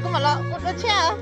Kuv mam los ua dua tshiab.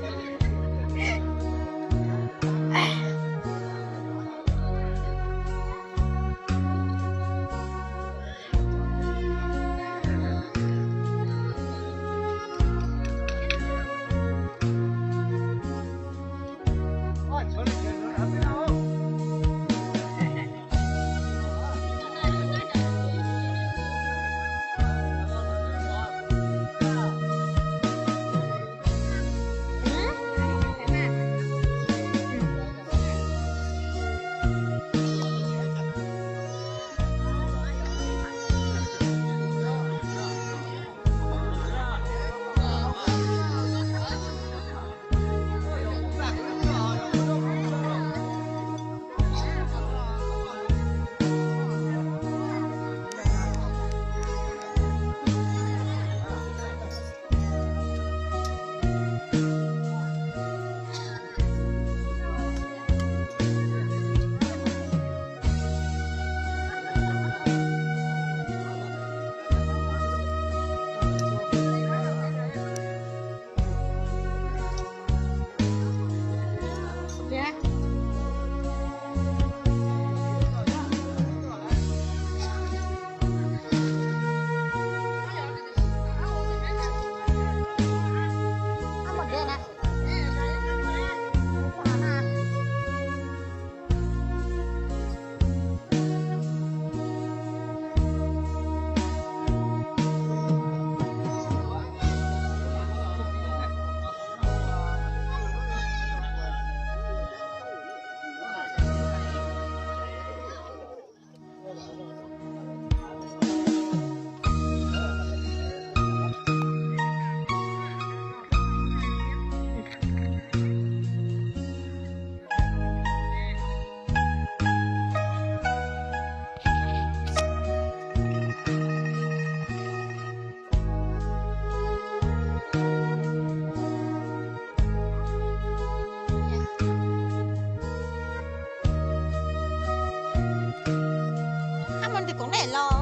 Ab, mus ntawm koom nej los,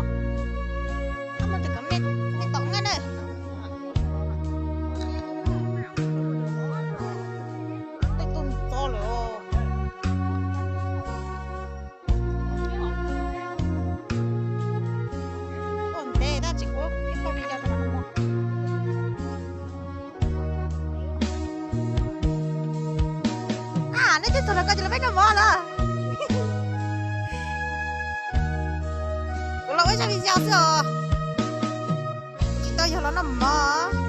ab, mus ntawm koom nej, nej tom nqaij na. Tej tug txog lawm os. Tuaj ntev tab tsis kuv ib qho video rau no. Ab, nej twb txog lawm ko ces los peb noj mov lawm. Kuv los ua ib zaj video xwb os. Tsis tau yog los noj mov.